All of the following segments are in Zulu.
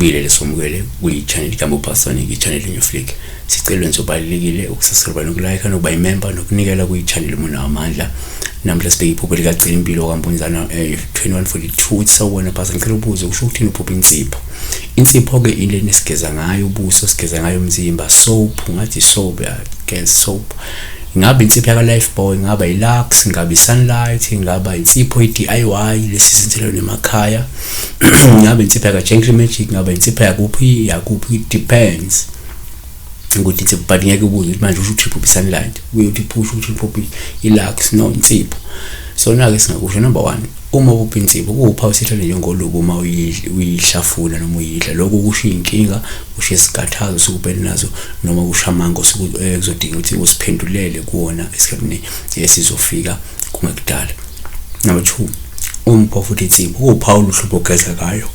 Asikubile somukele kwi-channel kaMbo Pastor i-channel New Flick. Sicela wenze obalulekile ukusubscribe nokulike nokuba imember nokunikela kwi-channel uma unawo amandla. Namhla sibheke iphupho likagcina impilo kaMbunzana 2142 uthi sawubona Pastor, ngicela ubuze kusho ukuthini uphupha insipho. Insipho ke into esigeza ngayo ubuso, sigeza ngayo umzimba, soap, ngathi soap ya gas soap. Ingaba insipho yaka Lifebuoy, ingaba iLux, ingaba iSunlight, ingaba insipho i-DIY lesizenzela nemakhaya. Ingaba insipho yaka Gentle Magic, ingaba insipho yakuphi yakuphi, it depends ukuthi insipho, but ngeke ubuze ukuthi manje usho ukuthi iphupha iSunlight, uye uthi phusha ukuthi iphupha iLux, no insipho. So nake singakusho number 1, uma uphupha insipho kuwuphawu sihlale njengolubu uma uyihlafuna noma uyidla, lokho kusho inkinga, kusho isikhathazo sukubhekene nazo noma kusho amanga kuzodinga ukuthi usiphendulele kuwona esikhathini esizofika kungekudala. Number 2, uma uphupha futhi insipho kuwuphawu oluhle ogeza ngayo,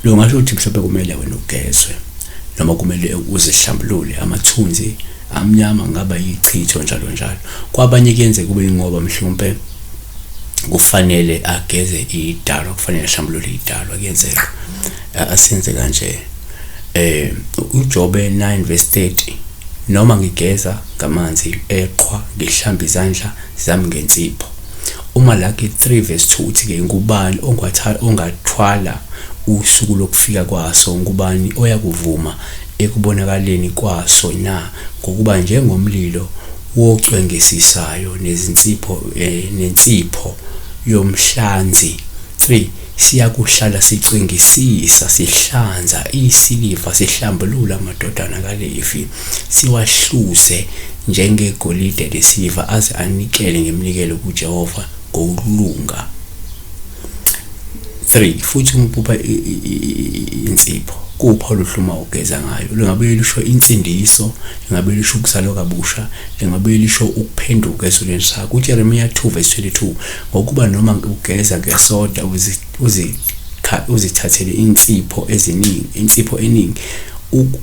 lo ngasho ukuthi mhlawumbe kumele wena ugezwe noma kumele uzihlambulule, amathunzi amnyama ngaba yichitho njalo njalo. Kwabanye kuyenzeka kube ingoba mhlawumbe kufanele ageze idalwa, kufanele ahlambulule idalwa, kuyenzeka asenze kanje. uJobe 9 verse 30, noma ngigeza ngamanzi eqhwa ngihlamba izandla zami ngensipho. Uma Malaki 3 verse 2 uthi ke ngubani ongathwala usuku lokufika kwaso, ngubani oyakuvuma ekubonakaleni kwaso na? Ngokuba njengomlilo wocwengisisayo nezinsipho nensipho yomhlanzi. 3 siyakuhlala sicwengisisa sihlanza isiliva sihlambulula amadodana kaLevi siwahluze njengegolide lesiliva aze anikele ngeminikelo kuJehova ngokulunga. 3 futhi umphupha insipho kupha oluhluma ugeza ngayo, lingabe lisho insindiso, lingabe lisho ukuzalwa kabusha, lingabe lisho ukuphenduka esonweni sakho. uJeremiya 2 verse 22, ngokuba noma ugeza ngesoda uzithathele insipho eziningi, insipho eningi,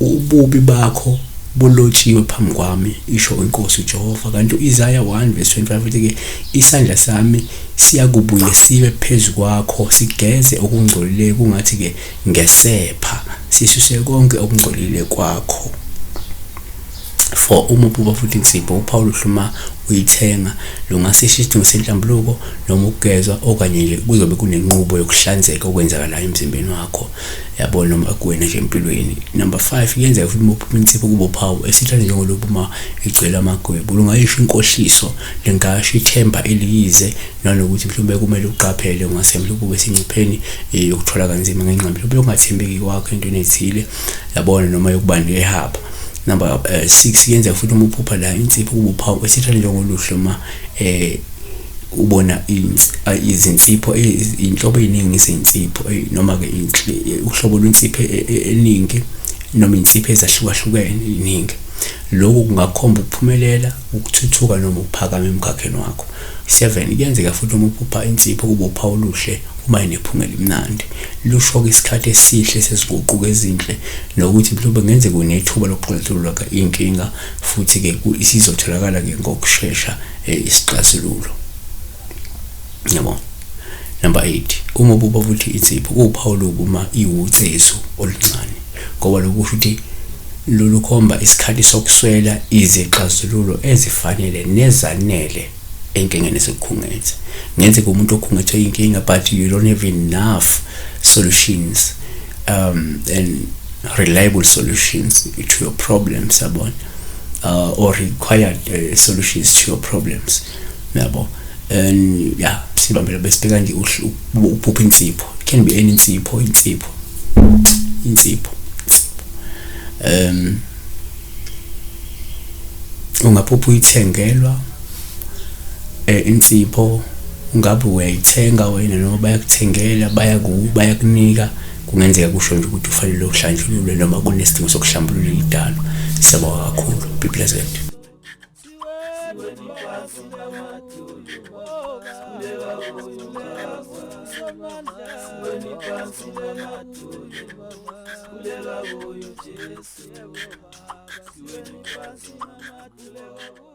ububi bakho bulotshiwe phambi kwami, isho inkosi uJehova. Kanti uIsaya 1 verse 25 uthi ke isandla sami siyakubuye sibe phezu kwakho sigeze okungcolile kungathi ke ngesepha, sisuse konke okungcolile kwakho. 4 uma uphupha futhi insipho uphawu luhluma uyithenga, lungasisho isidingo senhlambuluko noma ukugezwa okanye nje kuzobe kunenqubo yokuhlanzeka okwenzakalayo emzimbeni wakho, yabo, noma kuwena nje empilweni. Number 5, kuyenzeka futhi uma uphupha insipho kube uphawu esithatha njengolobu uma igcwele amagwebu, lungayisho inkohliso, lingasho ithemba eliyize, nanokuthi mhlawumbe kumele uqaphele ungase mhlawumbe ube sengcupheni yokuthola kanzima ngenxa mhlawumbe yokungathembeki kwakho entweni ethile, yabona, noma yokuba nehaba. Number 6, kuyenzeka futhi uma uphupha la insipho kube uphawu esithatha njengoluhle uma ubona izinsipho, inhlobo eziningi zezinsipho, noma ke uhlobo lwensipho eningi noma insipho ezahlukahlukene iningi. Lokhu kungakhomba ukuphumelela, ukuthuthuka noma ukuphakama emkhakheni wakho. 7, kuyenzeka futhi uma uphupha insipho kube uphawu oluhle uma inephunga elimnandi, lusho isikhathi esihle sezinguquko ezinhle nokuthi mhlawumbe kungenzeka unethuba lokuxazulula inkinga futhi ke isizotholakala ke ngokushesha isixazululo, yabo. Number 8, uma ububa futhi insipho kuwuphawu lokuma iwucezu oluncane, ngoba lokhu kusho ukuthi lolukhomba isikhathi sokuswela izixazululo ezifanele nezanele enkingeni esikukhungethe. Ngenzeka umuntu okhungethwe inkinga but you don't have enough solutions and reliable solutions to your problems, yabona, or required solutions to your problems, yabo. And yeah, sibambela besibheka nje uphupha insipho, it can be any insipho, insipho, insipho. Ungaphupha uyithengelwa insipho, ungabe uyayithenga wena noma bayakuthengela, bayakunika, kungenzeka kusho nje ukuthi ufanele uhlanjululwe noma kunesidingo sokuhlambulula idalo. Siyabonga kakhulu, be blessed. Siweni phansi namadolo.